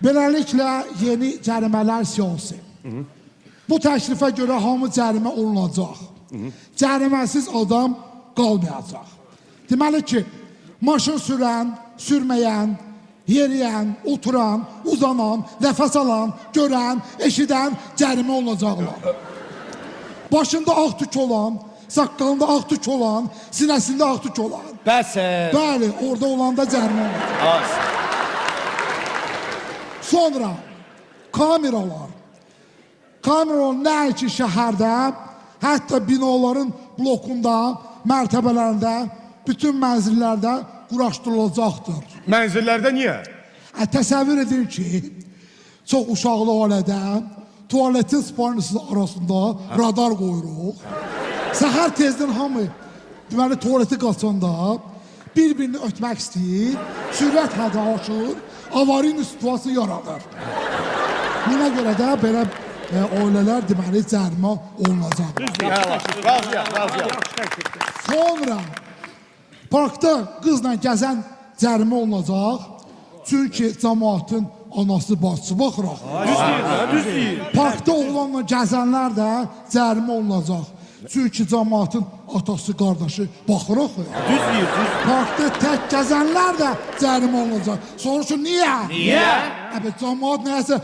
Beləliklə yeni cərimələr siyasi. Bu təklifə görə hamı cərimə olunacaq. Cəriməsiz adam qalmayacaq. Deməli ki, maşın sürən, sürməyən, yeriyən, oturan, uzanan, nəfəs alan, görən, eşidən cərimə olunacaqlar. Başında ağ tük olan, saqqalında ağ tük olan, sinəsində ağ tük olan. Bəs. Bəli, orada olanda cərimə olunacaq. Az. Sonra kameralar. Kameralar nəinki şəhərdə, hətta binaların blokunda, mərtəbələrində, bütün mənzillərdə quraşdırılacaqdır. Mənzillərdə niyə? Təsəvvür edin ki, çox uşaqlı ailədə tualetin sparnisinin arasında radar qoyuruq. Səhər tezdən hamı deməli tualeti qaçanda bir-birini ötmək istəyir, sürət hədi aşır, avarin situasiya yaradır. Buna görə də belə ailələr deməli cərimə olunacaq. Əla. Razıyam, razıyam. Sonra parkda qızla gəzən cərimə olunacaq. Çünki cəmaatın anası bacısı baxır axı. Düz deyir, də, düz deyir. Parkda oğlanla gəzənlər də cərimə olunacaq. Çünki cəmaatın atası, qardaşı baxır axı. Düz deyir, düz. Parkda tək gəzənlər də cərimə olunacaq. Soruşun niyə? Niyə? Əbi cəmaat nəyəsə